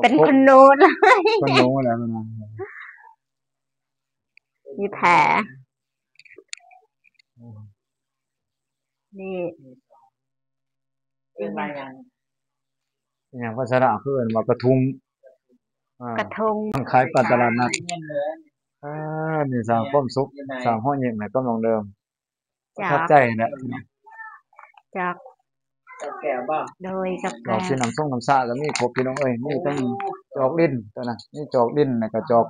ເປັນຂົນໜູເລີຍ ຂົນໜູແລ້ວນະ ມີແຜ ນີ້ ເອີ້ນວ່າຫຍັງ? ອີຫຍັງພາສາລາວເຂົາເອີ້ນວ່າກະທຸງ ອ່າ ກະທຸງ ຂາຍປາດຕະຫຼາດນັດ ອ່າ ນີ້ສ້າງຄວາມສຸກ ສ້າງຮອຍຍິ້ມໃຫ້ກັບນ້ອງເດີມ ປະທັບໃຈແຫຼະ ຈອກ ຈອກແກ້ວບໍ່? ໂດຍ ຈອກແກ້ວ ດອກສີນ້ຳຊົງນ້ຳຊາກໍມີຄົບພີ່ນ້ອງເອີຍ ມີທັງຈອກດິນຕົວນັ້ນ ມີຈອກດິນ ແລ້ວກໍຈອກ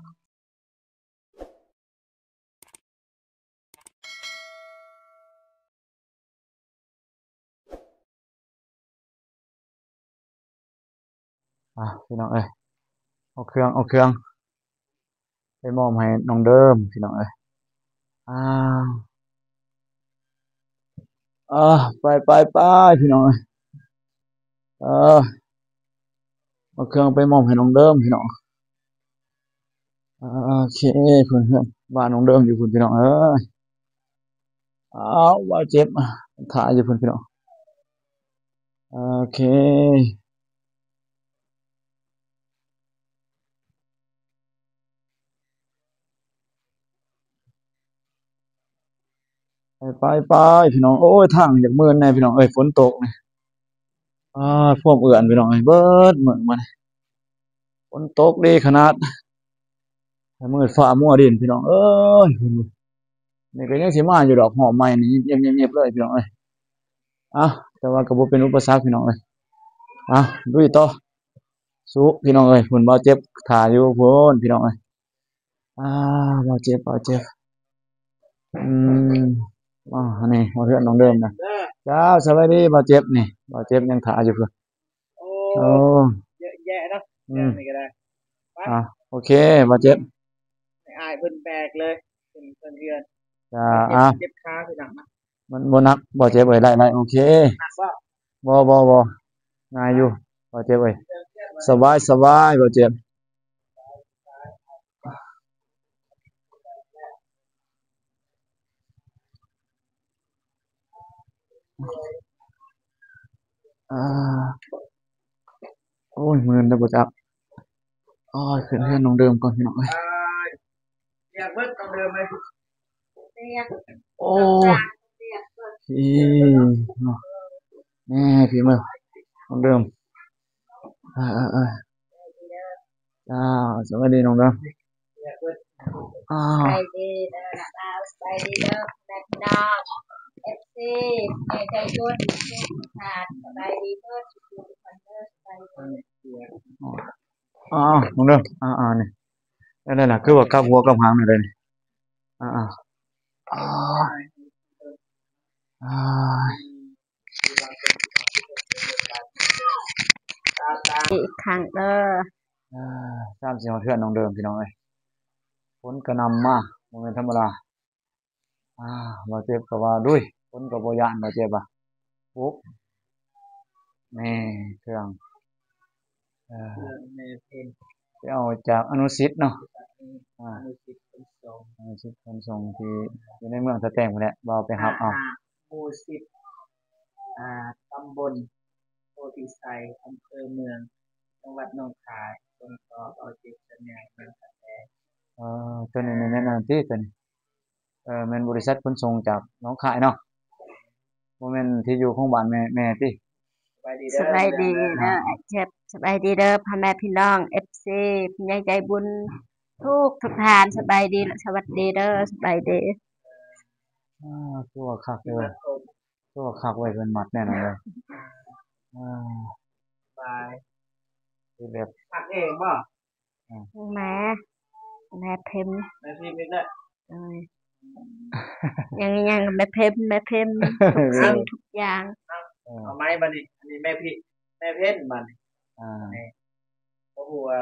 ອ່າ ພີ່ນ້ອງເອີຍ ເອົາເຄື່ອງ ເອົາເຄື່ອງໄປມອບໃຫ້ນ້ອງເດີມ ພີ່ນ້ອງເອີຍ ອ່າ ອ່າ ໄປ ໄປ ໄປ ພີ່ນ້ອງເອີຍ ເອີ ເອົາເຄື່ອງໄປມອບໃຫ້ນ້ອງເດີມ ພີ່ນ້ອງ ໂອເຄ ເພິ່ນ ເຮືອນບ້ານນ້ອງເດີມຢູ່ພຸ້ນ ພີ່ນ້ອງເອີຍ ອ້າວ ບ່າວເຈັບ ຖ້າຢູ່ພຸ້ນ ພີ່ນ້ອງ ໂອເຄ ໄປ ໄປ ໄປ ພີ່ນ້ອງ ໂອ້ຍ ທາງຢາກມື່ນແດ່ ພີ່ນ້ອງເອີຍ ຝົນຕົກນີ້ ອ່າ ພວມເອື້ອນ ພີ່ນ້ອງເອີຍ ເບິດມື້ມານີ້ ຝົນຕົກດີຂະໜາດ ມືດຟ້າມົວດິນ ພີ່ນ້ອງເອີຍ ນີ້ກໍຍັງຊິມາຢູ່ດອກ ຮອບໃໝ່ນີ້ ງຽບໆໆເລີຍ ພີ່ນ້ອງເອີຍ ອ່າ ແຕ່ວ່າກໍບໍ່ເປັນອຸປະສັກ ພີ່ນ້ອງເອີຍ ອ່າ ລຸຍຕໍ່ ສູ້ ພີ່ນ້ອງເອີຍ ພຸ້ນ ບ່າວເຈັບຖ້າຢູ່ພຸ້ນ ພີ່ນ້ອງເອີຍ ອ່າ ບ່າວເຈັບ ບ່າວເຈັບ ອືມ ອ່າ ອັນນີ້ຮອດເຮືອນນ້ອງເດີມນະ ເຈົ້າ ສະບາຍດີ ບ່າວເຈັບ ນີ້ ບ່າວເຈັບຍັງຖ້າຢູ່ພຸ້ນ ໂອ້ ເຍາະແຍະເນາະ ອືມ ນີ້ກໍໄດ້ ໄປ ອ່າ ໂອເຄ ບ່າວເຈັບ ໃຫ້ອ້າຍເພິ່ນແບກເລີຍ ຂຶ້ນ ຂຶ້ນເຮືອນ ຈ້າ ອ່າ ເຈັບຂາຄືໜັກນະ ມັນບໍ່ໜັກ ບ່າວເຈັບເອີຍ ໄດ້ ໄດ້ ໂອເຄ ໜັກບໍ່? ບໍ່ ບໍ່ ບໍ່ ງ່າຍຢູ່ ບ່າວເຈັບເອີຍ ສະບາຍ ສະບາຍ ບ່າວເຈັບ ອ່າ ໂອ້ຍ ມື່ນແລ້ວບໍ່ຈັກ ໂອ້ຍ ຂຶ້ນເຮືອນນ້ອງເດີມກ່ອນ ພີ່ນ້ອງເອີຍ ໂອ້ຍ ນີ້ພີ່ເມືອງ ນ້ອງເດີມ ເອີ ເອີ ເອີ ເຈົ້າ ສະບາຍດີນ້ອງເດີມ ອ້າວ ສະບາຍດີເດີ ສະບາຍດີເດີ ແມ່ພີ່ນ້ອງ ເອັຟຊີ ໃຫຍ່ໃຈບຸນ ທຸກທ່ານ ສະບາຍດີເດີ ທຸກຄົນເດີ ສະບາຍດີ ອ້າວ ນ້ອງເດີມ ອ່າໆ ນີ້ ແນວໃດລະ ຄືວ່າກັບຫົວກັບຫາງແນວໃດນີ້ ອ່າໆ ອີກຄັ້ງເດີ ເອີ ຊ່ຳຊິຮອດເຮືອນນ້ອງເດີມ ພີ່ນ້ອງເອີຍ ຝົນກະໜ່ຳມາ ບໍ່ແມ່ນທຳມະດາ ອ່າ ບ່າວເຈັບກໍວ່າ ດຸຍ ຄົນກໍບໍ່ຢ້ານ ບ່າວເຈັບວ່າ ໂອ້ ແມ່ເຄື່ອງ ເອີ ເຄື່ອງແມ່ເພັນ ໄປເອົາຈາກອະນຸສິດເນາະ ອາ ອະນຸສິດຂົນສົ່ງ ອະນຸສິດຂົນສົ່ງທີ່ຢູ່ໃນເມືອງທ່າແຕງພຸ້ນແຫຼະ ວ່າເອົາໄປຮັບເອົາ ອ່າ ໝູ່ສິບ ອ່າ ຕຳບົນໂພທິໄຊ ອຳເພີເມືອງ ຈັງຫວັດໜອງຄາຍ ສົ່ງຕໍ່ເອົາຈິດສັນຍາເມືອງທ່າແຕງ ເອີ ຕົວນີ້ແມ່ນອັນນັ້ນຕິ ຕົວນີ້ ເອີ ແມ່ນບໍລິສັດຂົນສົ່ງຈາກໜອງຄາຍເນາະ ບໍ່ແມ່ນທີ່ຢູ່ຂອງບ້ານແມ່ ແມ່ຕິ? ສະບາຍດີເດີ ສະບາຍດີເດີ ອ້າຍເຈັບ ສະບາຍດີເດີ ພໍ່ແມ່ພີ່ນ້ອງ ເອັຟຊີ ຜູ້ໃຫຍ່ໃຈບຸນທຸກ ທຸກທ່ານ ສະບາຍດີ ແລະ ສະຫວັດດີເດີ ສະບາຍດີ ອ່າ ຄືວ່າຄັກເດີ ຄືວ່າຄັກເວີຍ ເພິ່ນມັດແນ່ນອນເລີຍ ອ່າ ບາຍ ຄືແບບ ສັກເອງບໍ່? ອ່າ ແມ່ ແມ່ພິມ ແມ່ພິມອີກແລ້ວ ໂດຍ ຍັງ ຍັງແມ່ພິມ ແມ່ພິມ ທຸກສິ່ງທຸກຢ່າງ ເອົາ ເອົາໄມ້ບາດນີ້ ອັນນີ້ແມ່ພິ ແມ່ເພັນບາດນີ້ ອ່າ ບໍ່ຮູ້ວ່າ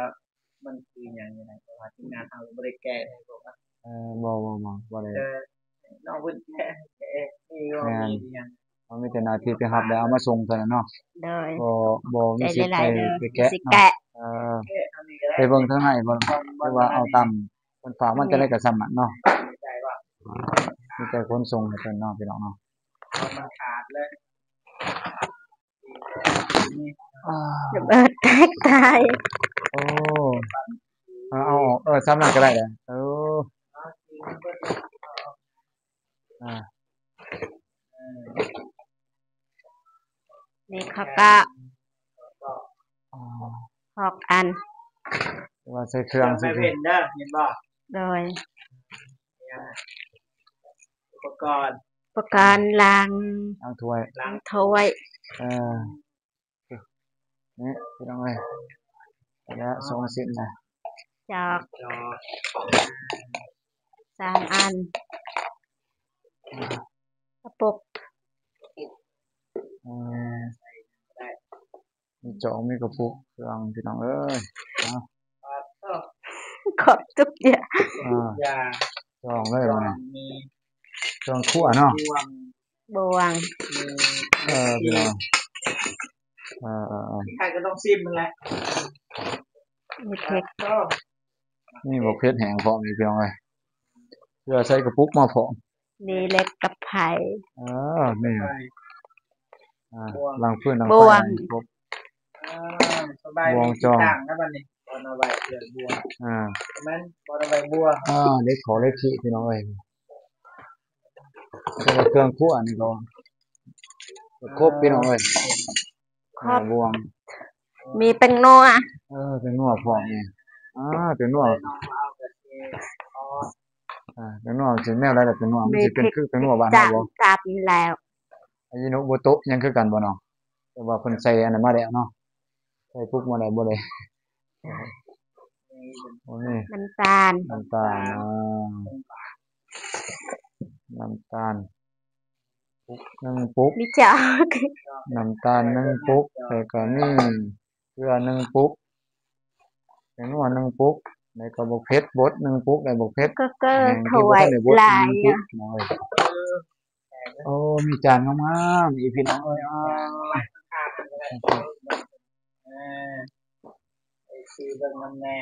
ມັນຄືຫຍັງນີ້ນະ ເພາະວ່າທີມງານເຮົາບໍ່ໄດ້ແກະໃຫ້ພວກ ເອີ ບໍ່ ບໍ່ ບໍ່ ບໍ່ໄດ້ ເອີ ນ້ອງເພິ່ນແກະ ແກະເອງ ມີບໍ່ ແມ່ນ ມີຫຍັງ ເຮົາມີແຕ່ໜ້າທີ່ໄປຮັບ ແລ້ວເອົາມາສົ່ງເທົ່ານັ້ນເນາະ ໂດຍ ບໍ່ ບໍ່ມີສິດໄປ ໄປແກະເນາະ ເອີ ໄປເບິ່ງທາງໃນບໍ່ ຫຼືວ່າເອົາຕາມເພິ່ນຝາກມາຈັ່ງໃດກໍຊ່ຳນັ້ນເນາະ ມີແຕ່ຂົນສົ່ງໃຫ້ເພິ່ນເນາະ ພີ່ນ້ອງເນາະ ມັນຂາດເລີຍ ອ່າ ລະເບີດແຕກຕາຍ ເອີ ອ້ ເອົາ ເອົາອອກ ເອີ ຊ່ຳນັ້ນກໍໄດ້ແຫຼະ. ເອີ ອ່າ ນີ້ເຂົາກໍ ອໍ ຫອກອັນ ວ່າໃສ່ເຄື່ອງ ເຄື່ອງ ໃສ່ເຄື່ອງ ເຫັນເດີ ເຫັນບໍ່? ໂດຍ ອຸປະກອນ ອຸປະກອນລ້າງ ລ້າງຖ້ວຍ ລ້າງຖ້ວຍ ເອີ ນີ້ພີ່ນ້ອງເອີຍ ແລ້ວສອງຊິ້ນນະ ຈອກ ຈອກ ສາມອັນ ກະປຸກ ເອີ ມີຈອກ ມີກະປຸກ ເຄື່ອງ ພີ່ນ້ອງເອີຍ ເອົາ ຄົບທຸກຢ່າງ ເອີ ທຸກຢ່າງ ຈອງເລີຍ ຈອງ ບາດນີ້ ມີເຄື່ອງຄົວເນາະ ບ່ວງ ບ່ວງ ມີ ເອີ ພີ່ນ້ອງ ເອີໆໆ ໃຜກໍຕ້ອງຊິມຫັ້ນແຫຼະ ມີເຜັດ ເອີ ມີບັກເຜັດແຫ້ງພ້ອມ ພີ່ນ້ອງເອີຍ ເພື່ອໃສ່ກະປຸກມາພ້ອມ ມີເຫຼັກກັບໄພ ເອີ ນີ້ ອ່າ ບ່ວງ ລ້າງຟືນລ້າງໄຟ ບ່ວງ ຄົບ ອ່າ ສະບາຍ ບ່ວງ ມີທີ່ ຈອງ ຕັ້ງແລ້ວບັດນີ້ ບ່ອນເອົາໄວ້ເລື່ອງບ່ວງ ອ່າ ແມ່ນ ບ່ອນເອົາໄວ້ບ່ວງ ອ່າ ເຫຼັກຂໍເຫຼັກຂີ້ ພີ່ນ້ອງເອີຍ ແຕ່ວ່າເຄື່ອງຄົວນີ້ກໍຄົບ ພີ່ນ້ອງເອີຍ ຄົບ ບ່ວງ ມີແປ້ງນົວ ເອີ ແປ້ງນົວພ້ອມນີ້ ອ່າ ແປ້ງນົວ ອ່າ ແປ້ງນົວມັນຊິແນວໃດລະ ແປ້ງນົວມັນຊິເປັນຄືແປ້ງນົວບ້ານເຮົາບໍ່? ຕຳແລ້ວ ອາຢິໂນໂມໂຕະ ຍັງຄືກັນບໍ່ນ້ອງ? ແຕ່ວ່າເພິ່ນໃສ່ອັນນັ້ນມາແລ້ວເນາະ ໃສ່ປຸກມາແລ້ວບໍ່ໄດ້ ໂອ້ຍ ນ້ຳຕານ ນ້ຳຕານ ອ່າ ນ້ຳຕານ ປຸກ ໜຶ່ງປຸກ ມີຈອກ ນ້ຳຕານ ໜຶ່ງປຸກ ແລ້ວກໍມີເກືອ ໜຶ່ງປຸກ ແປ້ງນົວ ໜຶ່ງປຸກ ແລ້ວກໍບັກເຜັດບົດ ໜຶ່ງປຸກ ແລ້ວບັກເຜັດ ກໍ ກໍ ແຫ້ງ ຖ້ວຍ ທີ່ບໍ່ທັນໄດ້ບົດ ຫຼາຍ ໜຶ່ງປຸກ ເນາະ ໂອ້ ມີຈານງາມໆ ອີກ ພີ່ນ້ອງເອີຍ ເອີ ໄປຊື້ເບິ່ງນຳແດ່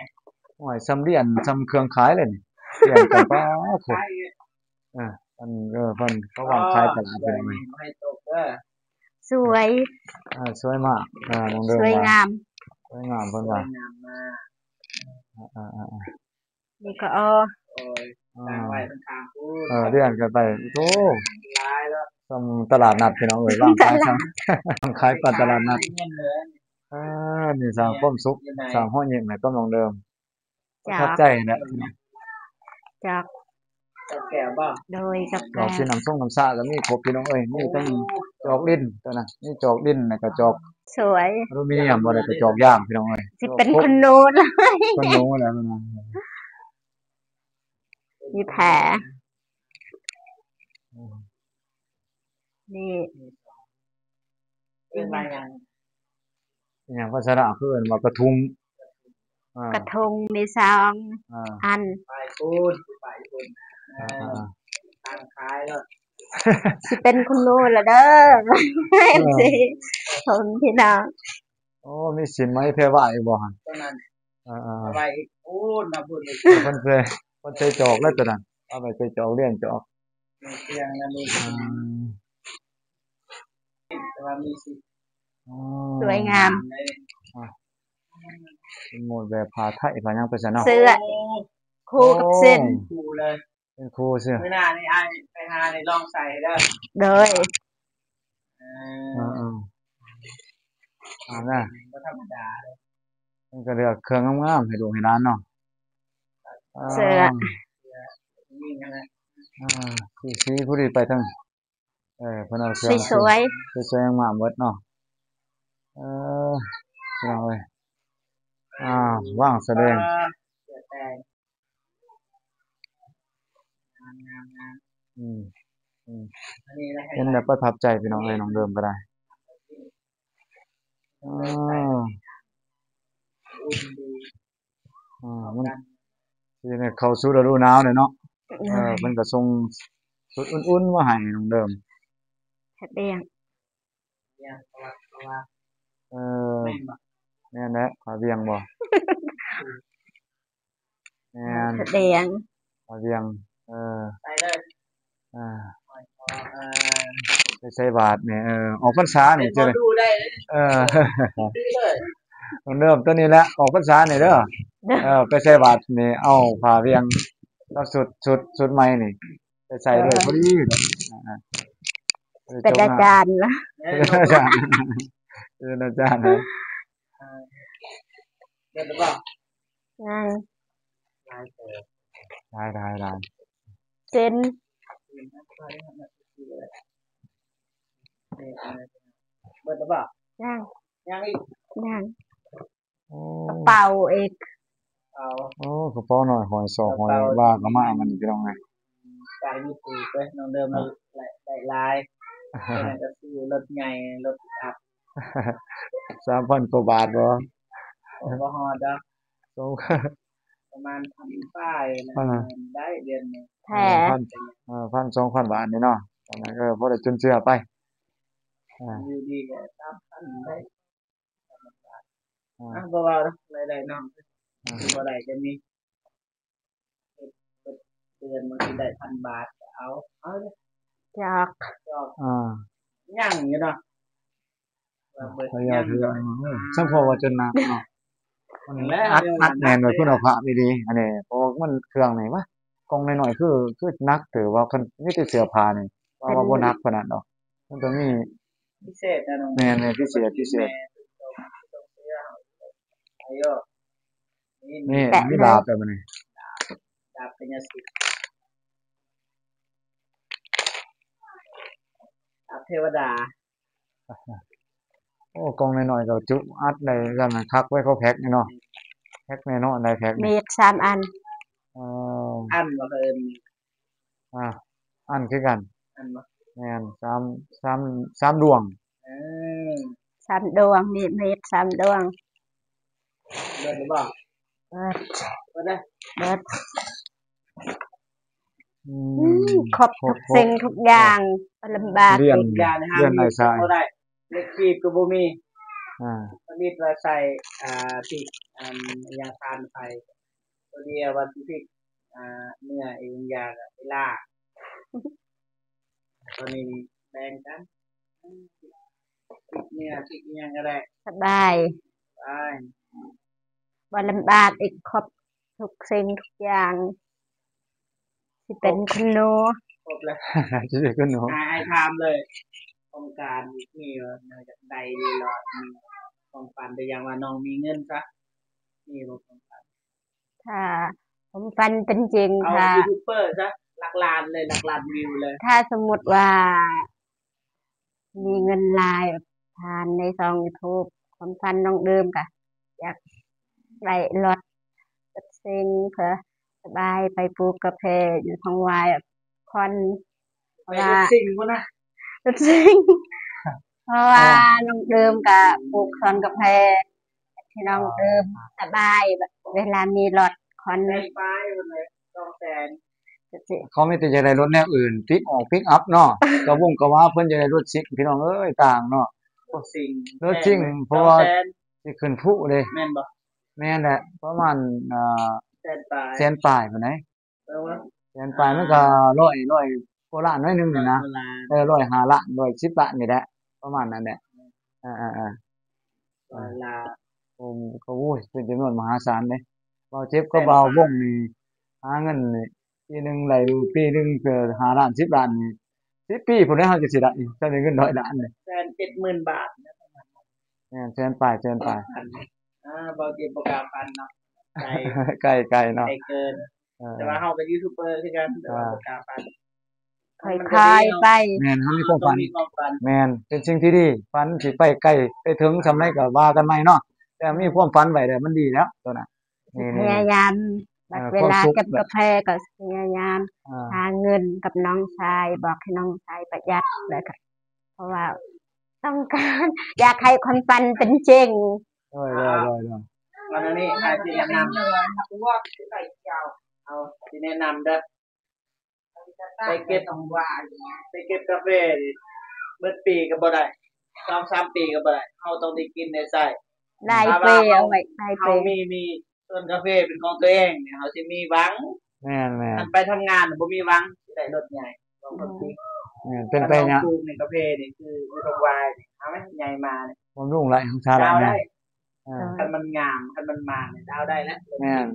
ໂອ້ຍ ສ່ຳຫຼຽນ ສ່ຳເຄື່ອງຂາຍເລີຍນີ້ ຫຼຽນກັນ ປ້າໂທ້ ເອີ ອັນ ເອີ ເພິ່ນເຂົາວາງຂາຍຕະຫຼາດ ພີ່ນ້ອງເອີຍ ໃຫ້ຕົກເດີ ສວຍ ເອີ ສວຍມາກ ເອີ ນ້ອງເດີ ສວຍງາມ ສວຍງາມ ເພິ່ນວ່າ ສວຍງາມມາກ ເອີໆໆ ນີ້ກໍ ໂອ້ຍ ອ່າ ຕັ້ງໄວ້ຂ້າງໆພຸ້ນ ເອີ ລຽນກັນໄປ ໂອ້ໂຫ ຫຼາຍແລ້ວ ສ່ຳຕະຫຼາດນັດ ພີ່ນ້ອງເອີຍ ວາງຂາຍ ຕະຫຼາດ ວາງຂາຍປານຕະຫຼາດນັດ ເອີ ນີ້ສ້າງຄວາມສຸກ ສ້າງຮອຍຍິ້ມໃຫ້ກັບນ້ອງເດີ ປະທັບໃຈແຫຼະ ຈອກ ຈອກແກ້ວບໍ່? ໂດຍ ຈອກແກ້ວ ຈອກສີນ້ຳຊົງນ້ຳຊາກໍມີຄົບ ພີ່ນ້ອງເອີຍ ມີທັງຈອກດິນຕົວນັ້ນ ມີຈອກດິນ ແລ້ວກໍຈອກສວຍ ອາລູມີນຽມບໍ່ ແລ້ວກໍຈອກຢາງ ພີ່ນ້ອງເອີຍ ຊິເປັນຄຸນໜູເລີຍ ຄຸນໜູແລ້ວ ມີແຜ ນີ້ ເອີ້ນວ່າຫຍັງ? ອີຫຍັງພາສາລາວເຂົາເອີ້ນວ່າກະທຸງ ເອີ ກະທຸງມີສອງ ເອີ ອັນ ໄປພຸ້ນ ໄປພຸ້ນ ເອີ ເອີ ເອີ ຕັ້ງຂາຍໂລດ ຊິເປັນຄຸນໜູລະເດີ ເອີ ເອັຟຊີ ພໍ່ແມ່ພີ່ນ້ອງ ໂອ້ ມີສິນໄໝແພວາອີກບໍ່ຫັ້ນ? ຕົວນັ້ນ ເອີໆ ເອົາໄວ້ອີກ ໂອ້ ນຳບຸນອີກ ເພິ່ນໃສ່ ເພິ່ນໃສ່ຈອກແລ້ວຕົວນັ້ນ ເອົາໄວ້ໃສ່ຈອກ ລຽນຈອກ ເຄື່ອງອັນນີ້ ອືມ ແຕ່ວ່າມີສີ ອໍ ສວຍງາມ ອ່າ ເປັນໝົດແບບຜ້າໄທ ຜ້າຫຍັງໄປຊັ້ນເນາະ ເສື້ອ ໂອ້ ຄູ່ກັບ ໂອ້ ສິ້ນ ຄູ່ເລີຍ ເປັນຄູ່ເສື້ອ ມື້ໜ້ານີ້ອ້າຍໄປຫາໄດ້ລອງໃສ່ເດີ ໂດຍ ເອີ ເອີໆ ເອົານະ ບໍ່ທຳມະດາເດ້ ເພິ່ນກໍເລືອກເຄື່ອງງາມໆໃຫ້ລູກໃຫ້ຫຼານເນາະ ເສື້ອ ອ່າ ຍິງຫັ້ນແຫຼະ ອ່າ ສີໆ ຜູ້ດີໄປທາງ ເອີ ເພິ່ນເອົາເຄື່ອງສວຍໆ ສວຍໆ ງາມໆ ໝົດເນາະ ເອີ ພີ່ນ້ອງເອີຍ ອ່າ ວາງສະແດງ ອ່າ ເສື້ອແຕງ ງາມໆໆ ອືມ ອືມ ອັນນີ້ແຫຼະ ເຫັນແລ້ວປະທັບໃຈ ພີ່ນ້ອງເອີຍ ນ້ອງເດີມກໍໄດ້ ອ່າ ອ່າ ມັນຊິໄດ້ເຂົ້າສູ່ລະດູໜາວແລ້ວເນາະ ເອີ ເພິ່ນກໍສົ່ງຊຸດອຸ່ນໆ ມາໃຫ້ນ້ອງເດີມ ເຮັດແດງ ເອີ ແມ່ນແຫຼະ ຜ້າບ່ຽງບໍ່? ແມ່ນ ເຮັດແດງ ຜ້າບ່ຽງ ເອີ ໃສ່ເລີຍ ອ່າ ໄປໃສ່ບາດນີ້ ເອີ ອອກພັນສານີ້ ເອີ ເອີ ຕ້ອງເລີ່ມຕົ້ນນີ້ແຫຼະ ອອກພັນສານີ້ເດີ. ເອີ ໄປໃສ່ບາດນີ້ ເອົາຜ້າວຽງກັບຊຸດ ຊຸດ ຊຸດໃໝ່ນີ້ ໄປໃສ່ເລີຍ ເອີ ພໍດີ. ເປັນອາຈານລະ ເປັນອາຈານ ເປັນອາຈານ. ເອີ ເບິດແລ້ວບໍ່? ຍັງ ຫຼາຍເຕີບ ຫຼາຍ ຫຼາຍ ຫຼາຍ ເຊັນ ເບິດແລ້ວບໍ່? ຍັງ ຍັງອີກ ຍັງ ໂອ້ ກະເປົາອີກ ເປົາ ໂອ້ ກະເປົານ້ອຍຫ້ອຍ ສອກຫ້ອຍ ກະເປົາ ວ່າກະມາ ມັນພີ່ນ້ອງເອີຍ. ການມີຖືກເດ້ ນ້ອງເດີມ ໄດ້ຫຼາຍ ເຈົ້ານັ້ນກະຊື້ລົດໃຫຍ່ ລົດປິກອັບ ສາມພັນກວ່າບາດບໍ່? ບໍ່ຮອດດອກ ສອງ ປະມານພັນປາຍນະ ອ່າ ໄດ້ເດືອນໜຶ່ງ ແທ້ ເອີ ພັນ ເອີ ພັນ ສອງພັນບາດນີ້ເນາະ. ອັນນັ້ນກໍພໍໄດ້ຈຸນເຈືອໄປ ອ່າ ຢູ່ດີກໍສາມພັນໄດ້ ອ່າ ອ່າ ບໍ່ເວົ້າດອກ ລາຍໄດ້ນ້ອຍ ອ່າ ບໍ່ໄດ້ກໍມີ ເດືອນມັນຊິໄດ້ພັນບາດກໍເອົາ ເອົາເດີ ຈອກ ຈອກ ອ່າ ຍັງຢູ່ເນາະ ວ່າເບິດຍັງເນາະ. ສຳເພາະວ່າຈົນໜັກເນາະ ອັດ ອັດແໜ້ນໄວ້ຄຸນນະພາບອີ່ຫຼີ ອັນນີ້ ເພາະວ່າມັນເຄື່ອງນີ້ວະ ກ່ອງນ້ອຍໆ ຄື ຄືໜັກເຕີບວ່າ ຄັນມີແຕ່ເສື້ອຜ້ານີ້ ວ່າ ວ່າບໍ່ໜັກປານນັ້ນດອກ ມັນຕ້ອງມີພິເສດນະນ້ອງ. ແມ່ນໆ ພິເສດ ພິເສດ ນີ້ ມີລາບແລ້ວບັດນີ້ ດາບພະຍາສິດ ດາບເທວະດາ. ໂອ້ ກ່ອງນ້ອຍໆ ກໍຈຸອັດໄດ້ ຄັກໄວ້ເຂົາແພັກນີ້ເນາະ ແພັກແນ່ນອນໄດ້ແພັກນີ້ ເມດສາມອັນ ເອີ ອັນບໍ່ເອີ້ນ ອ່າ ອັນຄືກັນ ອັນບໍ່ ແມ່ນ ສາມ ສາມ ສາມດວງ ເອີ ສາມດວງ ມີເມດສາມດວງ. ເບິດແລ້ວບໍ່? ເບິດ ເບິດແລ້ວ ເບິດ ອືມ ອືມ ຄົບທຸກສິ່ງທຸກຢ່າງ ບໍ່ລຳບາກອີກ ລຽນອ້າຍຊາຍ ບໍ່ໄດ້ ເຫຼັກຄີບກໍບໍ່ມີ ອ່າ ປະດິດວ່າໃສ່ ອ່າ ພິກ ອັນຫຍັງ ຖ່ານໄຟ ຕົວດຽວວ່າຊິພິກ ອ່າ ເນື້ອອີ່ຫຍັງຢ່າງ ເວລາ ຕອນນີ້ແບ່ງກັນ ພິກເນື້ອພິກອີ່ຫຍັງກໍໄດ້ ສະບາຍ ສະບາຍ ບໍ່ລຳບາກອີກ ຄົບທຸກສິ່ງທຸກຢ່າງ ຊິເປັນຄຸນໜູ ຄົບແລ້ວ ຊິເປັນຄຸນໜູ. ອ້າຍ ອ້າຍຖາມເລີຍ ຄວາມຝັນມີບໍ່? ຢາກໄດ້ຢູ່ຫຼອດ ຄວາມຝັນ ແຕ່ຢ່າງວ່ານ້ອງມີເງິນຊະ ມີບໍ່ຄວາມຝັນ? ຖ້າຄວາມຝັນເປັນຈິງ ເອົາ ຖ້າ ຢູທູບເບີຊະ ຫຼັກລ້ານເລີຍ ຫຼັກລ້ານວິວເລີຍ ຖ້າສົມມຸດວ່າ ມີເງິນຫຼາຍ ຜ່ານໃນຊ່ອງຢູທູບ ຄວາມຝັນນ້ອງເດີມກະຢາກໄດ້ລົດ ລົດຊິງ ເພື່ອສະບາຍໄປປູກກາເຟຢູ່ທາງວາຍ ຜ່ອນ ເພາະວ່າ ລົດຊິງພຸ້ນນະ ລົດຊິງ ເພາະວ່າ ອ່າ ນ້ອງເດີມກະປູກສວນກາເຟ ທີ່ນ້ອງເດີມສະບາຍ ແບບເວລາມີລົດຄອນ ແສນປາຍພຸ້ນເລີຍ ສອງແສນ ເຂົາມີແຕ່ຢາກໄດ້ລົດແນວອື່ນ ປິກອອກປິກອັບເນາະ ກະວົງກະວາ ເພິ່ນຢາກໄດ້ລົດຊິງ ພີ່ນ້ອງເອີຍ ຕ່າງເນາະ ລົດຊິງ ລົດຊິງ ແພງເລີຍ ເພາະວ່າ ສອງແສນ ຊິຂຶ້ນພູເດ້ ແມ່ນບໍ່? ແມ່ນແຫຼະ ປະມານ ອ່າ ແສນປາຍ ແສນປາຍພຸ້ນໃດ ແສນປາຍ ມັນກໍ ອ່າ ຮ້ອຍ ຮ້ອຍກວ່າລ້ານໜ້ອຍໜຶ່ງນີ້ນະ ຮ້ອຍກວ່າລ້ານ ເອີ ຮ້ອຍຫ້າລ້ານ ຮ້ອຍສິບລ້ານນີ້ແຫຼະ ປະມານນັ້ນແຫຼະ ເອີໆໆ ຮ້ອຍລ້ານ ໂອ້ ກໍ ໂອ້ຍ ເປັນຈຳນວນມະຫາສານເດ້ ບ່າວເຈັບກັບບ່າວວົງນີ້ ຫາເງິນນີ້ ປີໜຶ່ງໄດ້ ປີໜຶ່ງກໍຫ້າລ້ານ ສິບລ້ານນີ້ ສິບປີພຸ້ນແຫຼະ ເຮົາຈະຊິໄດ້ ຈະໄດ້ເງິນຮ້ອຍລ້ານນີ້ ແສນເຈັດໝື່ນບາດ ແມ່ນ ແສນປາຍ ແສນປາຍ ອ່າ ບ່າວເຈັບບໍ່ກ້າຝັນເນາະ ໄກ ໄກ ໄກເນາະ ໄກເກີນ ເອີ ແຕ່ວ່າເຮົາກໍຢູທູບເບີຄືກັນ ແຕ່ວ່າ ອ່າ ບໍ່ກ້າຝັນ ຄ່ອຍໆໄປ ແມ່ນ ເຮົາມີຄວາມຝັນ ເຮົາຕ້ອງມີຄວາມຝັນ ແມ່ນ ເປັນສິ່ງທີ່ດີ ຝັນຊິໄປໄກໄປເຖິງສ່ຳໃດກໍວ່າກັນໃໝ່ເນາະ ແຕ່ມີຄວາມຝັນໄວ້ແລ້ວມັນດີແລ້ວ ໂຕນັ້ນ ຊິພະຍາຍາມ ເອີ ບັດເວລາເກັບກາເຟກໍຊິພະຍາຍາມ ອ່າ ຫາເງິນກັບນ້ອງຊາຍ ບອກໃຫ້ນ້ອງຊາຍປະຢັດ ແລ້ວກໍ ເພາະວ່າຕ້ອງການ ຢາກໃຫ້ຄວາມຝັນເປັນຈິງ ໂດຍໆໆ ວັນນີ້ອ້າຍຊິແນະນຳ ເອົາ ຊິແນະນຳເດີ ໄປເກັບ ໄປເກັບກາເຟນີ້ ເບິດປີກໍບໍ່ໄດ້ ສອງສາມປີກໍບໍ່ໄດ້ ເຮົາຕ້ອງໄດ້ກິນໄດ້ໃຊ້ ຫຼາຍປີ ເອົາໄວ້ຫຼາຍປີ ເຮົາມີ ມີສວນກາເຟເປັນຂອງຕົວເອງນີ້ ເຮົາຊິມີຫວັງ ແມ່ນໆ ຄັນໄປທຳງານບໍ່ມີຫວັງ ຊິໄດ້ລົດໃຫຍ່ ບອກຄວາມຈິງ ແມ່ນ ເປັນໄປຍາກ ປູກນີ້ກາເຟນີ້ຄືອຸດົມວາຍນີ້ ເອົາໄວ້ໃຫຍ່ມານີ້ ບຳລຸງຫຼາຍ ຮັກສາຫຼາຍ ໄດ້ ເອີ ໂດຍ ຄັນມັນງາມ ຄັນມັນມານີ້ດາວໄດ້ແລ້ວ ແມ່ນ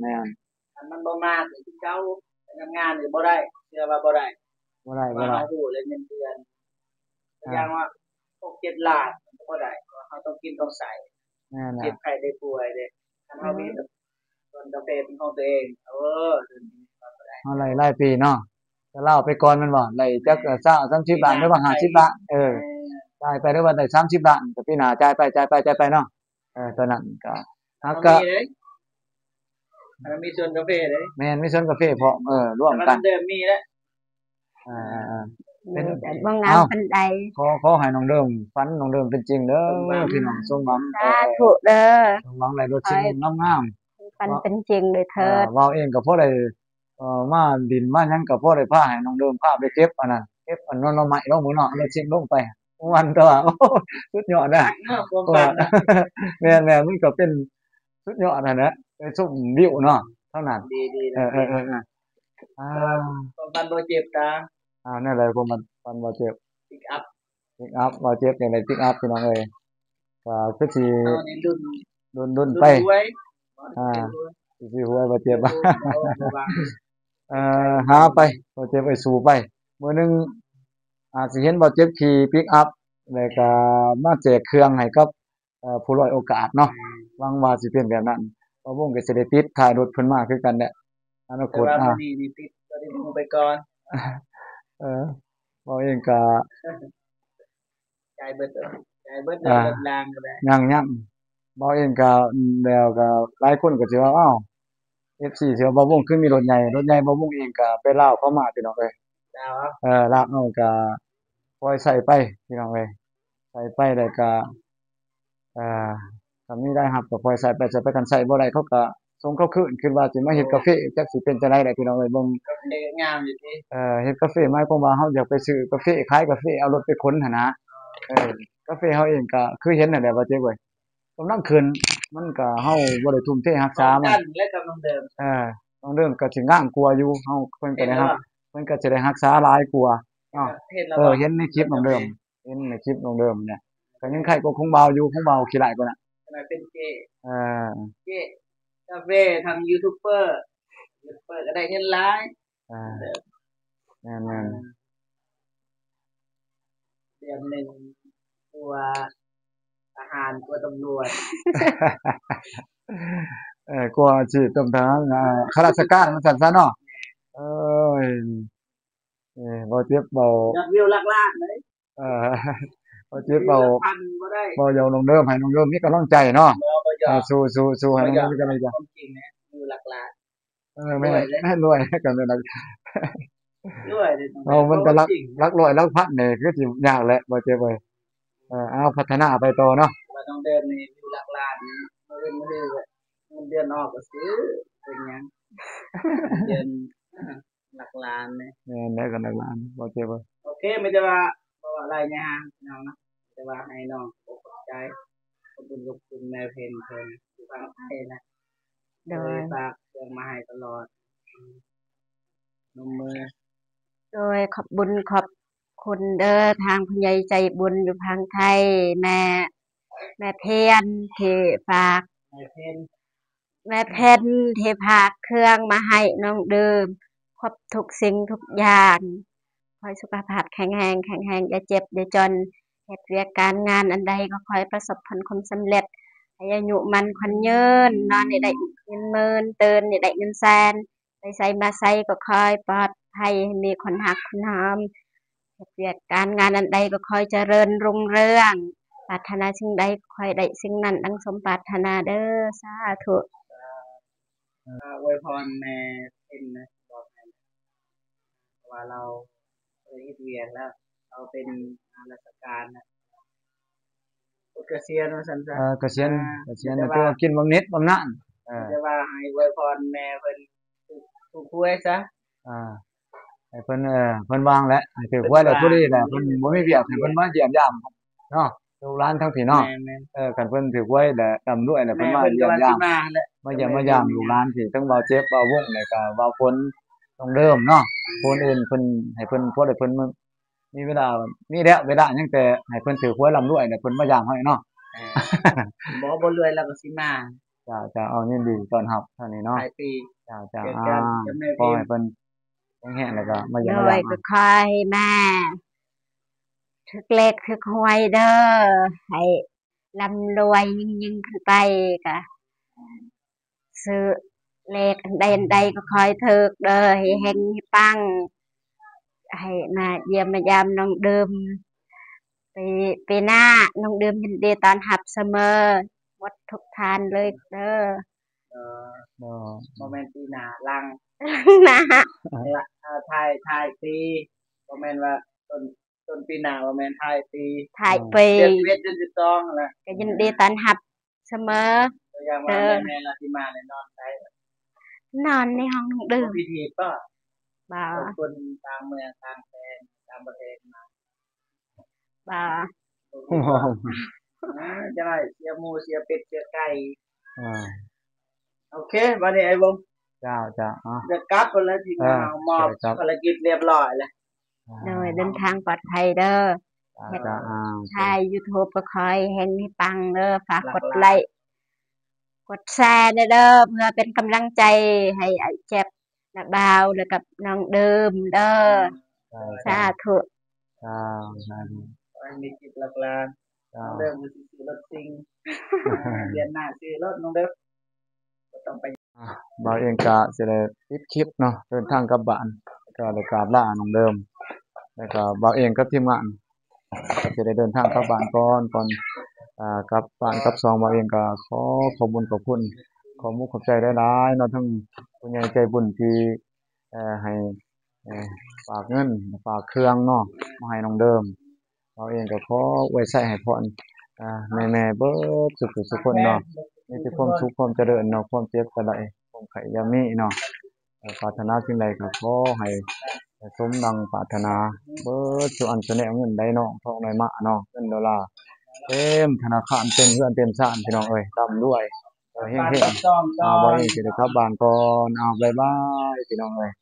ໆ ຄັນມັນບໍ່ມາກໍຄືເກົ່າ ຄັນງາມນີ້ບໍ່ໄດ້ ເຊື່ອວ່າບໍ່ໄດ້ ບໍ່ໄດ້ ບໍ່ໄດ້ ເຮົາຮູ້ແລ້ວເງິນເດືອນ ແສດງວ່າຫົກເຈັດລ້ານມັນກໍບໍ່ໄດ້ ເພາະເຮົາຕ້ອງກິນຕ້ອງໃຊ້ ແມ່ນແລ້ວ ເຈັບໄຂ້ໄດ້ປ່ວຍເດ້ ຄັນເຮົາມີ ເອີ ສວນກາເຟເປັນຂອງຕົວເອງ ເອີ ເຮົາໄລ່ລາຍປີເນາະ ກໍລາວໄປກ່ອນແມ່ນບໍ່ ໄລ່ຈັກ ເອີ ຊາວ ສາມສິບລ້ານ ຫຼືວ່າຫ້າສິບລ້ານ ເອີ ຈ່າຍໄປ ຫຼືວ່າໄດ້ສາມສິບລ້ານ ກໍປີໜ້າຈ່າຍໄປ ຈ່າຍໄປ ຈ່າຍໄປເນາະ ເອີ ຕອນນັ້ນກໍ ເຮົາກໍມີເດ້ ອັນນັ້ນມີສວນກາເຟເດ້ ແມ່ນ ມີສວນກາເຟພ້ອມ ເອີ ລວມກັນ ແຕ່ວ່າເລີ່ມມີແລ້ວ ອ່າໆໆ ເປັນ ເບິ່ງງາມປານໃດ ຂໍ ຂໍໃຫ້ນ້ອງເດີມ ຝັນນ້ອງເດີມເປັນຈິງເດີ ສົມຫວັງ ພີ່ນ້ອງ ສົມຫວັງ ສາທຸເດີ ເອີ ສົມຫວັງໄດ້ລົດເສັນງາມໆ ຝັນເປັນຈິງເດີເທີດ ເອີ ເວົ້າເອງກໍພໍໄດ້ ເອີ ມາດິນມາຫຍັງກໍພໍໄດ້ພາໃຫ້ນ້ອງເດີມພາໄປເກັບອັນນັ້ນ ເກັບອັນໜໍ່ໄມ້ລົງເນາະ ລົດເສັນລົງໄປ ມ່ວນຕົວະ ໂອ້ ສຸດຍອດນະ ຄວາມຝັນນະ ແມ່ນໆ ມັນກໍເປັນສຸດຍອດຫັ້ນແຫຼະ ໄປຊົມວິວເນາະ ເທົ່ານັ້ນ ດີໆ ເອີໆໆໆ ອ່າ ຄວາມຝັນບໍ່ເຈັບຕາ ອ່າ ແນວໃດຄວາມຝັນບໍ່ເຈັບ ປິກອັບ ປິກອັບ ບໍ່ເຈັບ ຢາກໄດ້ປິກອັບ ພີ່ນ້ອງເອີຍ ກໍຄືຊິ ເຮົານີ້ລຸ້ນ ລຸ້ນໆ ໄປ ລຸ້ນຫວຍ ອ່າ ຊິຊື້ຫວຍບໍ່ເຈັບ ເອີ ຫາໄປ ບໍ່ເຈັບ ໄປ ສູ້ໄປ ມື້ໜຶ່ງອາດຊິເຫັນບໍ່ເຈັບຂີ່ປິກອັບ ແລ້ວກໍມາແຈກເຄື່ອງໃຫ້ກັບ ເອີ ຜູ້ດ້ອຍໂອກາດເນາະ ແມ່ນ ຫວັງວ່າຊິເປັນແບບນັ້ນ ບ່າວວົງກໍຊິໄດ້ຕິດທ້າຍລົດເພິ່ນມາຄືກັນແຫຼະ ອະນາຄົດ ແຕ່ວ່າມື້ນີ້ນີ້ຕິດກໍໄດ້ຮູ້ໄປກ່ອນ ເອີ ເວົ້າເອງກໍ ຈ່າຍເບິດ ຈ່າຍເບິດ ອ່າ ລົດລາງກໍໄດ້ ຍັງໆ ເວົ້າເອງກໍ ແລ້ວກໍຫຼາຍຄົນກໍຊິວ່າ ອ້າວ ເອັຟຊີ ຊິວ່າບ່າວວົງຄືມີລົດໃຫຍ່ ລົດໃຫຍ່ ບ່າວວົງເອງກໍໄປລາວເຂົ້າມາ ພີ່ນ້ອງເອີຍ ລາວ ເອີ ລາວເຮົາກໍຄ່ອຍໃຊ້ໄປ ພີ່ນ້ອງເອີຍ ໃຊ້ໄປແລ້ວກໍ ເອີ ຖ້າມີລາຍຮັບກໍຄ່ອຍໃຊ້ໄປ ໃຊ້ໄປ ຄັນໃຊ້ບໍ່ໄດ້ເຂົາກໍສົ່ງເຂົາຄືນ ຄິດວ່າຊິມາເຮັດກາເຟ ຈັກຊິເປັນຈັ່ງໃດແຫຼະ ພີ່ນ້ອງເອີຍ ເບິ່ງ ກາເຟງາມຢູ່ຕິ ເອີ ເຮັດກາເຟໝາຍຄວາມວ່າເຮົາຢາກໄປຊື້ກາເຟ ຂາຍກາເຟ ເອົາລົດໄປຂົນຫັ້ນນະ ເອີ ກາເຟເຮົາເອງກໍຄືເຫັນຫັ້ນແຫຼະ ບ່າວເຈັບເອີຍ ກຳລັງຂຶ້ນ ມັນກໍເຮົາບໍ່ໄດ້ທຸ່ມເທຮັກສາມັນ ປ້ອງກັນແລະກຳລັງເດີມ ເອີ ນ້ອງເດີມກໍຊິງາມກວ່າຢູ່ ເຮົາ ເພິ່ນກໍໄດ້ຮັກ ເຫັນແລ້ວ ເພິ່ນກໍຊິໄດ້ຮັກສາຫຼາຍກວ່າເນາະ ເຫັນແລ້ວ ເອີ ເຫັນໃນຄລິບນ້ອງເດີມ ເຫັນໃນຄລິບນ້ອງເດີມນີ້ ກໍຍັງໄຄກວ່າຂອງບ່າວຢູ່ ຂອງບ່າວຂີ້ຮ້າຍກວ່ານະ ຂະໜາດເປັນເຈ້ ເອີ ເຈ້ກາເຟ ທັງຢູທູບເບີ ຢູທູບເບີກໍໄດ້ເງິນຫຼາຍ ອ່າ ເດີມ ແມ່ນໆ ເດືອນໜຶ່ງກວ່າທະຫານ ກວ່າຕຳຫຼວດ ເອີ ກວ່າອາຊີບຕຳທະຫານ ອ່າ ຂ້າລາຊະການວ່າຊັ້ນຊະເນາະ ເອີຍ ເອີ ບໍ່ເຈັບບໍ່ ຍອດວິວຫຼັກລ້ານເລີຍ ເອີ ບໍ່ເຈັບບໍ່ ເວົ້າຢອກນ້ອງເດີມ ໃຫ້ນ້ອງເດີມມີກຳລັງໃຈເນາະ ເອີ ສູ້ໆໆ ໃຫ້ນ້ອງເດີມມີກຳລັງໃຈ ຄວາມຈິງນະ ວິວຫຼັກລ້ານ ເອີ ແມ່ນ ລວຍເດ້ ແມ່ນລວຍ ກັນເປັນຫຼັກ ລວຍເດ້ ເອົາ ມັນກໍຫຼັກ ຫຼັກຮ້ອຍຫຼັກພັນນີ້ຄືຊິຍາກແຫຼະ ບໍ່ເຈັບເອີຍ ເອີ ເອົາ ພັດທະນາໄປຕໍ່ເນາະ ວ່ານ້ອງເດີມນີ້ຢູ່ຫຼັກລ້ານ ມື້ອື່ນມື້ຮືເງິນເດືອນອອກກໍຊື້ເປັນຫຍັງ ເງິນເດືອນຫຼັກລ້ານນີ້ ແມ່ນແຫຼະ ກໍຫຼັກລ້ານ ບໍ່ເຈັບເອີຍ ໂອເຄ ມີແຕ່ວ່າບໍ່ວ່າຫຼາຍຍາງພີ່ນ້ອງເນາະ ແຕ່ວ່າໃຫ້ນ້ອງຂອບໃຈ ຂອບຄຸນ ຂອບຄຸນແມ່ເພັນເພິ່ນຢູ່ຝັ່ງໄທນະ ໂດຍ ເອີ ຝາກເຄື່ອງມາໃຫ້ຕະຫຼອດ ນົມມື ໂດຍ ຂອບບຸນຂອບຄຸນເດີ ທາງຜູ້ໃຫຍ່ໃຈບຸນຢູ່ຝັ່ງໄທ ແມ່ ແມ່ເພັນທີ່ຝາກ ແມ່ເພັນ ແມ່ເພັນທີ່ຝາກເຄື່ອງມາໃຫ້ນ້ອງເດີມ ຄົບທຸກສິ່ງທຸກຢ່າງ ຂໍໃຫ້ສຸຂະພາບແຂງແຮງ ແຂງແຮງ ຢ່າເຈັບຢ່າຈົນ ເຮັດວຽກການງານອັນໃດກໍຂໍໃຫ້ປະສົບຜົນຄວາມສຳເລັດ ໃຫ້ອາຍຸໝັ້ນຂວັນຍືນ ນອນໃຫ້ໄດ້ເງິນໝື່ນ ຕື່ນໃຫ້ໄດ້ເງິນແສນ ໄປໃສມາໃສກໍຂໍໃຫ້ປອດໄພ ໃຫ້ມີຄົນຮັກຄົນຫອມ ເຮັດວຽກການງານອັນໃດກໍຂໍໃຫ້ຈະເລີນຮຸ່ງເຮືອງ ປາດຖະໜາສິ່ງໃດກໍຂໍໃຫ້ໄດ້ສິ່ງນັ້ນດັ່ງສົມປາດຖະໜາເດີ ສາທຸ. ອ່າ ອວຍພອນແມ່ເພັນນະ ບອກໃຫ້ ເພາະວ່າລາວບໍ່ໄດ້ເຮັດວຽກແລ້ວ ລາວເປັນຂ້າລາຊະການນະ ປົດກະສຽນວ່າຊັ້ນຊະ ເອີ ກະສຽນ ອ່າ ກະສຽນ ແຕ່ວ່າ ຖືວ່າກິນບຳເນັດບຳນານ ເອີ ແຕ່ວ່າໃຫ້ອວຍພອນແມ່ເພິ່ນ ຖືກຫວຍຊະ ອ່າ ໃຫ້ເພິ່ນ ເອີ ເພິ່ນວ່າງແຫຼະ ໃຫ້ຖືກຫວຍແລ້ວ ພໍດີແຫຼະ ເພິ່ນບໍ່ມີວຽກ ໃຫ້ເພິ່ນມາຢ້ຽມຢາມເນາະ ລູກຫຼານທັງພີ່ນ້ອງ ແມ່ນໆ ເອີ ຄັນເພິ່ນຖືກຫວຍແລ້ວ ລ່ຳລວຍແລ້ວ ເພິ່ນມາຢ້ຽມຢາມ ມາຢ້ຽມມາຢາມລູກຫຼານ ທີ່ທັງບ່າວເຈັບ ບ່າວວົງ ແລ້ວກໍບ່າວຝົນ ນ້ອງເດີມເນາະ ຄົນອື່ນເພິ່ນ ໃຫ້ເພິ່ນ ພໍໄດ້ເພິ່ນ ມີເວລາ ມີແລ້ວເວລາຫຍັງ ແຕ່ໃຫ້ເພິ່ນຖືກຫວຍລ່ຳລວຍ ແລ້ວເພິ່ນມາຢາມໃຫ້ເນາະ ບໍ່ ບໍ່ລວຍລາວກໍຊິມາ. ເຈົ້າ ເຈົ້າ ເອົາ ຍິນດີຕ້ອນຮັບເທົ່ານີ້ເນາະ ຫຼາຍປີ. ເຈົ້າ ເຈົ້າ ເກີດ ອ່າ ກັບແມ່ ຂໍໃຫ້ເພິ່ນແຂງແຮງ ແລ້ວກໍມາຢ້ຽມ ໂດ ມາຢາມ ກໍຂໍໃຫ້ແມ່ຖືກເລກຖືກຫວຍເດີ ໃຫ້ລ່ຳລວຍຍິ່ງໆຂຶ້ນໄປ ກໍຊື້ເລກອັນໃດອັນໃດກໍຂໍໃຫ້ຖືກເດີ ໃຫ້ເຮັງໃຫ້ປັງ ໃຫ້ມາຢ້ຽມມາຢາມນ້ອງເດີມ ປີ ປີໜ້ານ້ອງເດີມຍິນດີຕ້ອນຮັບສະເໝີ ໝົດທຸກທ່ານເລີຍເດີ. ເອີ ບໍ່ແມ່ນປີໜ້າ ຫຼັງ ຫຼັງໜ້າ ລະ ເອີ ທ້າຍ ທ້າຍປີ ບໍ່ແມ່ນວ່າຕົ້ນ ຕົ້ນປີໜ້າ ບໍ່ແມ່ນ ທ້າຍປີ ທ້າຍປີ ເດືອນສິບເອັດ ເດືອນສິບສອງ ລະ ກໍຍິນດີຕ້ອນຮັບສະເໝີ. ຕົວຢ່າງວ່າ ເອີ ແມ່ ແມ່ລາວຊິມາແນ່ນອນໄດ້ ນອນໃນຫ້ອງນ້ອງເດີມ ບໍ່ຜິດຮີດບໍ່? ບໍ່ ຄົນຕ່າງເມືອງຕ່າງແຂວງຕ່າງປະເທດມາ. ບໍ່ ບໍ່ ອ່າ ຈະໄດ້ເສຍໝູເສຍເປັດເສຍໄກ່. ອ່າ ໂອເຄ ບັດນີ້ໄອ້ວົງ ເຈົ້າ ເຈົ້າ ເອົາ ຈະກັບແລ້ວ ທີມງານເຮົາມອບພາລະກິດຮຽບຮ້ອຍແລ້ວ. ອ່າ ໂດຍ ເດີນທາງປອດໄພເດີ. ເຈົ້າ ເຈົ້າ ອ່າ ຖ່າຍຢູທູບກໍຂໍໃຫ້ເຮັງໃຫ້ປັງເດີ ຝາກກົດໄລ ກົດແຊແດ່ເດີ ເພື່ອເປັນກຳລັງໃຈໃຫ້ອ້າຍແຈັບ ນ້າບ່າວ ແລ້ວກັບນ້ອງເດີມເດີ. ເຈົ້າ ສາທຸ ເຈົ້າ ສາທຸ ຂໍໃຫ້ມີກິດຫຼັກລ້ານ. ເຈົ້າ ນ້ອງເດີມກໍຊິຊື້ລົດຊິງ ເດືອນໜ້າຊື້ລົດນ້ອງເດີມ ບໍ່ຕ້ອງໄປ. ອ່າ ບ່າວເອງກະຊິໄດ້ປິດຄລິບເນາະ ເດີນທາງກັບບ້ານ ກໍໄດ້ກາບລານ້ອງເດີມ ແລ້ວກໍບ່າວເອງກັບທີມງານ ກໍຈະໄດ້ເດີນທາງກັບບ້ານກ່ອນ ກ່ອນ ອ່າ ກັບບ້ານກັບຊ່ອງ ບ່າວເອງກໍຂໍຂອບບຸນຂອບຄຸນ ຂອບມຸກຂອບໃຈຫຼາຍໆເນາະ ທັງຜູ້ໃຫຍ່ໃຈບຸນທີ່ ເອີ ໃຫ້ ເອີ ຝາກເງິນຝາກເຄື່ອງເນາະ ມາໃຫ້ນ້ອງເດີມ. ບ່າວເອງກໍຂໍອວຍໄຊໃຫ້ພອນ ອ່າ ແມ່ໆເບິດສຸກໆ ສຸກຄົນເນາະ ມີແຕ່ຄວາມສຸກຄວາມຈະເລີນເນາະ ຄວາມເຈັບຢ່າໄດ້ ຄວາມໄຂ້ຢ່າມີເນາະ. ເອີ ປາດຖະໜາສິ່ງໃດກໍຂໍໃຫ້ ເອີ ສົມດັ່ງປາດຖະໜາເບິດສູ່ອັນສູ່ແນວ ເງິນໄດ້ນ້ອງທອງໄດ້ມາເນາະ ເງິນໂດລາເຕັມທະນາຄານ ເຕັມເຮືອນເຕັມຊານ ພີ່ນ້ອງເອີຍ ລ່ຳລວຍ ເອີ ເຮັງໆ. ອ່າ ບ່າວເອງຊິໄດ້ກັບບ້ານກ່ອນ ເອົາ ບາຍບາຍ ພີ່ນ້ອງເອີຍ.